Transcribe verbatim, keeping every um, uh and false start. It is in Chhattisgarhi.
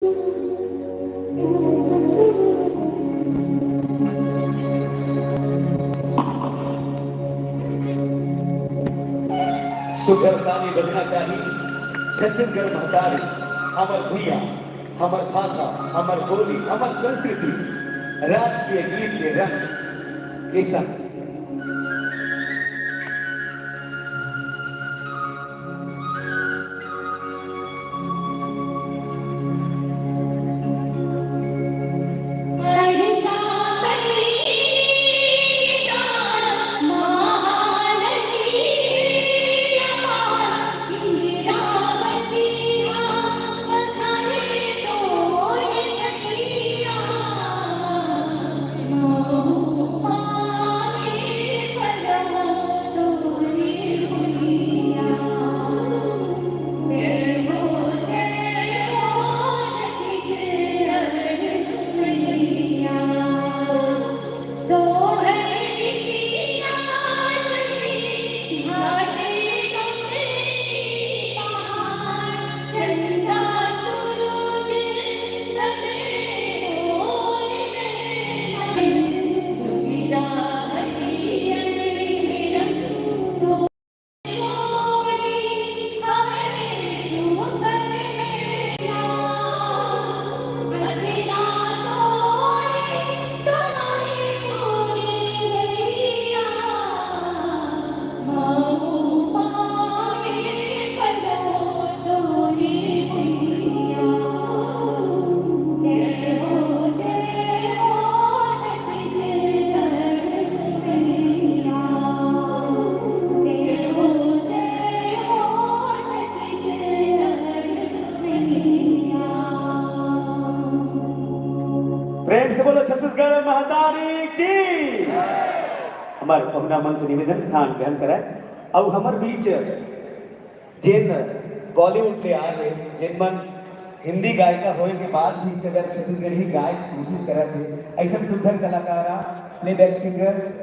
सुघर ताली बजना चाही। छत्तीसगढ़ महतारी, हमर भुइयां, हमर भाखा, हमर बोली, हमर संस्कृति, राष्ट्रीय गीत के रंग के संग। प्रेम से बोलो छत्तीसगढ़ महतारी की। हमर पहुना मन से निवेदन, स्थान ग्रहण करय। अउ हमर बीच जेन बॉलीवुड ले आए हे, जेन मन हिंदी गायिका होए के बाद भी अगर छत्तीसगढ़ी गाय के कोशिश करत हे, अइसन सुंदर कलाकार आ प्लेबैक सिंगर